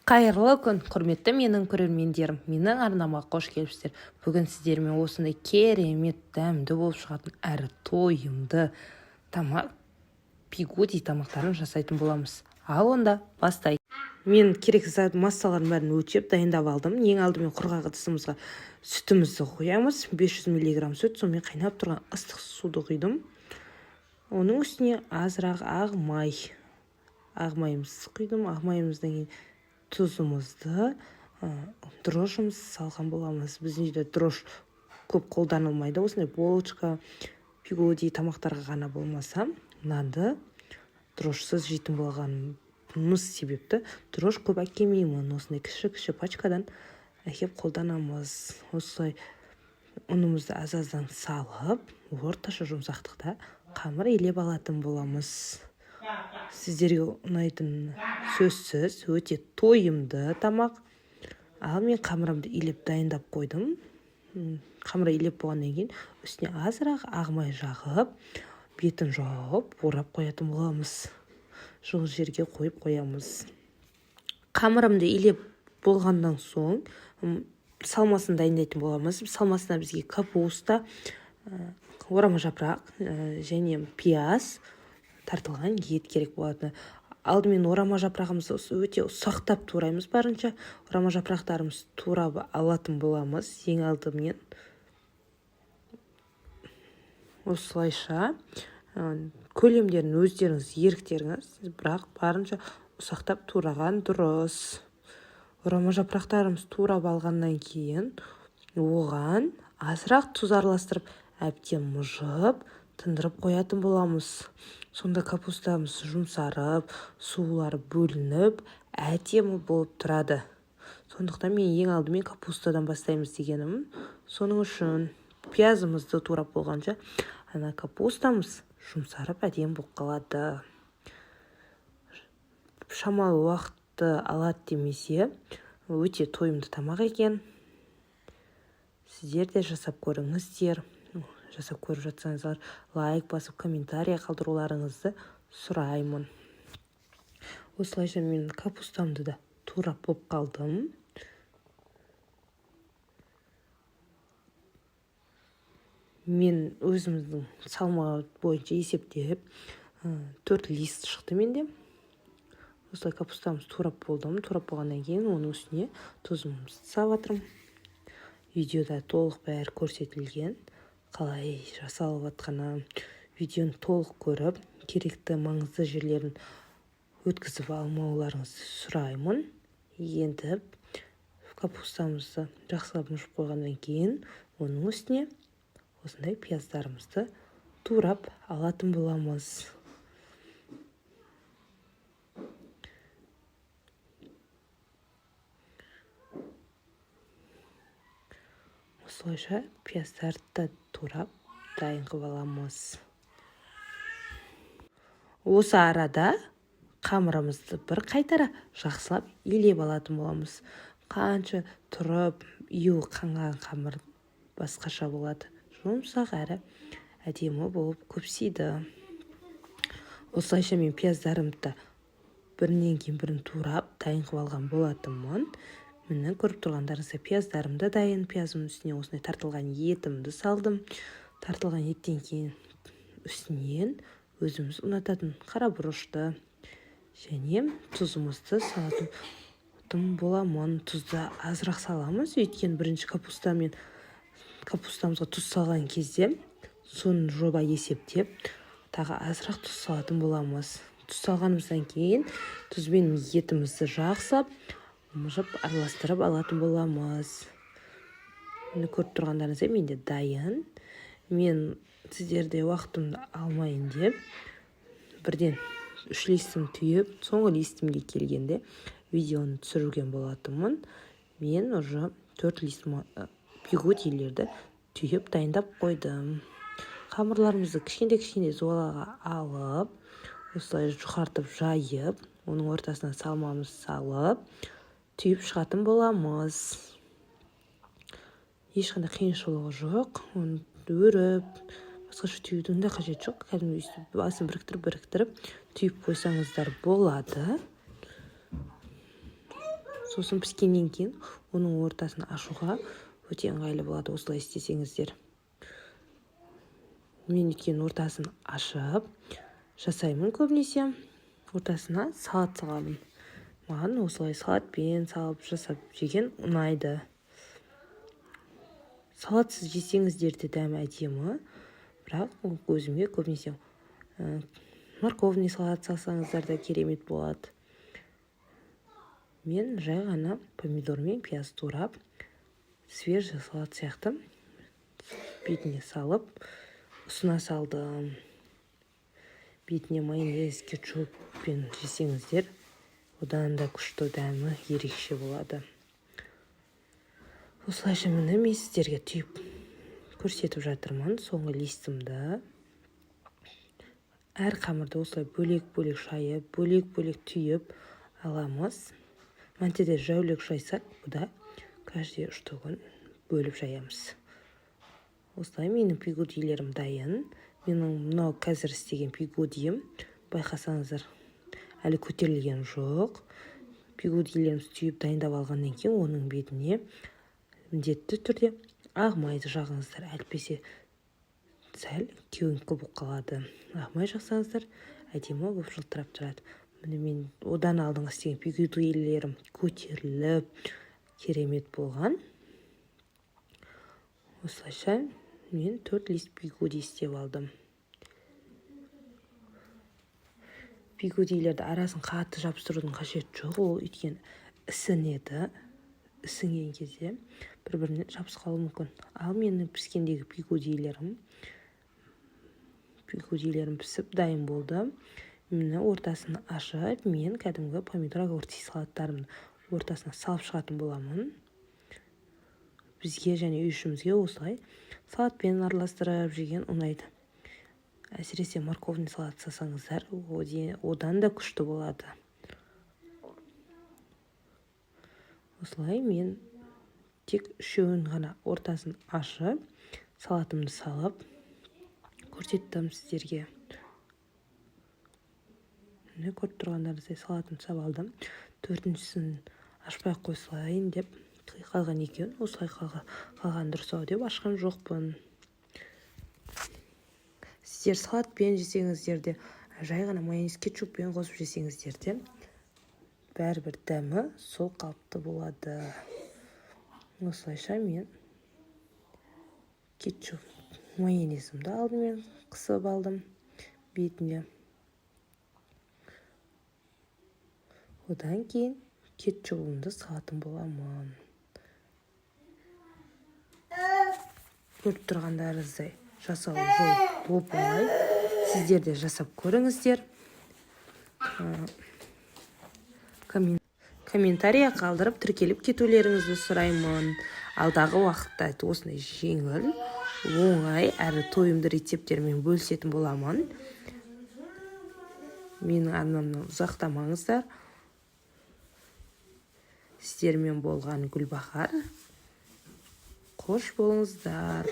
Қайырлы күн, құрметті менің көрермендерім! Менің арнама қош келіпсіздер. Бүгін сіздермен осындай керемет дәмді болып шығатын әрі тойымды тамақ, пигоди тамақтарын жасайтын боламыз. Ал онда бастайық. Мен керек зат массалардың бәрін өлшеп дайындап алдым. Ең алдымен құрғақ ыдысымызға сүтімізді құямыз. 500 миллиграмм сүт, сонымен қайнап тұрған ыстық суды құйдым. Оның үстіне азырақ ақ май. Ақ майымызды құйдым. Ақ майымыздан кейін тұзымызды, дрожжымызды салған боламыз. Біздің үйде дрожж көп қолданылмайды. Осындай булочка, пигоди тамақтарға ғана болмаса, нанды дрожжсыз жейтін болғанымыз себепті дрожж көп әкелмеймін. Осындай кіші-кіші пачкадан әкеп қолданамыз. Осылай ұнымызды аз-аздан салып, орташа жұмсақтықта қамыр илеп алатын боламыз. Сіздерге ұнайтын сөзсіз, өте тойымды тамақ. Ал мен қамырымды илеп дайындап қойдым. Қамыр илеп болғаннан кейін үстіне азырақ ақ май жағып, бетін жауып, орап қоятын боламыз. Жылы жерге қойып қоямыз. Қамырымды илеп болғаннан соң салмасын дайындайтын боламыз. Салмасына бізге капуста, орама жапырақ және пияз, тартылған ет керек болады. Алдымен орама жапырағымызды өте ұсақтап тураймыз барынша. Орама жапырақтарымызды турап алатын боламыз. Ең алдымен осылайша, көлемдерін өздеріңіз еріктеріңіз, бірақ барынша ұсақтап тураған дұрыс. Орама жапырақтарымызды турап алғаннан кейін оған азырақ тұз араластырып, әбден мұжып, тындырып қоятын боламыз. Сонда капустамыз жұмсарып, сулары бөлініп, әдемі болып тұрады. Сондықтан мен ең алдымен капустадан бастаймыз дегенім. Соның үшін пиязымызды турап болғанша, ана капустамыз жұмсарып әдемі болып қалады. Шамалы уақытты алады демесе, өте тойымды тамақ екен. Сіздер де жасап көріңіздер. Жасап көріп жатсаңыздар, лайк басып, комментарий қалдыруларыңызды сұраймын. Осылайша мен капустамды да турап болып қалдым. Мен өзіміздің салмағы бойынша есептеп, 4 лист шықты менде. Осылай капустамызды турап болдым. Турап болғаннан кейін оның үстіне тұзымызды салып жатырмын. Видеода толық бәрі көрсетілген, қалай жасалып жатқаны. Видеоны толық көріп, керекті маңызды жерлерін өткізіп алмауларыңызды сұраймын. Енді капустамызды жақсылап мұжып қойғаннан кейін оның үстіне осындай пияздарымызды турап алатын боламыз. Осылайша пияздарды да турап дайын қылып аламыз. Осы арада қамырымызды бір қайтара жақсылап илеп алатын боламыз. Қанша тұрып ию қанған қамыр басқаша болады. Жұмсақ әрі әдемі болып көпсиді. Осылайша мен пияздарымды да бірінен кейін бірін турап дайын қылып алған болатынмын. Міне, көріп тұрғандарыңыздай пияздарым да дайын. Пиязымның үстіне осындай тартылған етімді салдым. Тартылған еттен кейін үстінен өзіміз ұнататын қара бұрышты және тұзымызды салатын боламын. Тұзды азырақ саламыз, өйткені бірінші капустамызға тұз салған кезде соны жоба есептеп тағы азырақ тұз салатын боламыз. Тұз салғанымыздан кейін тұз бен етімізді жақсылап мұжып араластырып алатын боламыз. Міне, көріп тұрғандарыңыздай менде дайын. Мен сіздерде уақытымды алмайын деп бірден 3 листім түйіп, соңғы листімге келгенде видеоны түсірген болатынмын. Мен уже 4 лист пигодилерді түйіп дайындап қойдым. Қамырларымызды кішкентай-кішкентай зуалаға алып, осылай жұқартып жайып, оның ортасына салмамызды салып, түйіп шығатын боламыз. Ешқандай қиыншылығы жоқ. Оны өріп, басқаша түюдің де қажеті жоқ. Кәдімгі өйстіп басын біріктіріп-біріктіріп түйіп қойсаңыздар болады. Сосын піскеннен кейін оның ортасын ашуға өте ыңғайлы болады осылай істесеңіздер. Мен өйткені ортасын ашып жасаймын көбінесе. Ортасына салат саламын. Маған осылай салатпен салып жасап жеген ұнайды. Салатсыз жесеңіздер де дәмі әдемі, бірақ өзіме көбінесе морковный салат салсаңыздар да керемет болады. Мен жай ғана помидор мен пияз турап, свежий салат сияқты бетіне салып ұсына салдым. Бетіне майонез, кетчуппен жесеңіздер, одан да күшті, дәмі ерекше болады. Осылайша, міне, мен сіздерге түйіп көрсетіп жатырмын соңғы листімді. Әр қамырды осылай бөлек-бөлек жайып, бөлек-бөлек түйіп аламыз. Мәнтіде жәулік жайсақ, бұда каждый штугін бөліп жаямыз. Осылай менің пигудилерім дайын. Менің мынау қазір істеген пигудиім, байқасаңыздар, әлі көтерілген жоқ. Пигудилерімізді түйіп, дайындап алғаннан кейін оның бетіне міндетті түрде ақ майды жағыңыздар, әйтпесе сәл кеуіңкі болып қалады. Ақ май жақсаңыздар, әдемі болып жылтырап тұрады. Міне, мен одан алдыңғы істеген пигудилерім көтеріліп, керемет болған. Осылайша мен 4 лист бигуди істеп алдым. Бигудилерді арасын қатты жабыстырудың қажеті жоқ, ол өйткені ісінеді. Ісінген кезде бір біріне жабысып қалуы мүмкін. Ал менің піскендегі пигудилерім пісіп дайын болды. Міне, ортасын ашып, мен кәдімгі помидор, огурцы салаттарымды ортасына салып шығатын боламын. Бізге және үй ішімізге осылай салатпен араластырып жеген ұнайды. Әсіресе морковный салат салсаңыздар, одан да күшті болады. Осылай мен тек үшеуін ғана ортасын ашып, салатымды салып көрсеттім сіздерге. Міне, көріп тұрғандарыңыздай, салатымды салып алдым. Төртіншісін ашпай ақ қоя салайын деп, қалған екеуін осылай қалған дұрыс ау деп ашқан жоқпын. Сіздер салатпен жесеңіздер де, жай ғана майонез, кетчуппен қосып жесеңіздер де, бәрібір дәмі сол қалыпты болады. Осылайша мен кетчуп, майонезімді алдымен қысып алдым бетіне. Одан кейін кетчубымды салатын боламын. Көріп тұрғандарыңыздай, жасау жол оп оңай. Сіздер де жасап көріңіздер. Комментария қалдырып, тіркеліп кетулеріңізді сұраймын. Алдағы уақытта осындай жеңіл, оңай әрі тойымды рецепттермен бөлісетін боламын. Менің арнамнан ұзақтамаңыздар. Сіздермен болған Гүлбахар. Қош болыңыздар.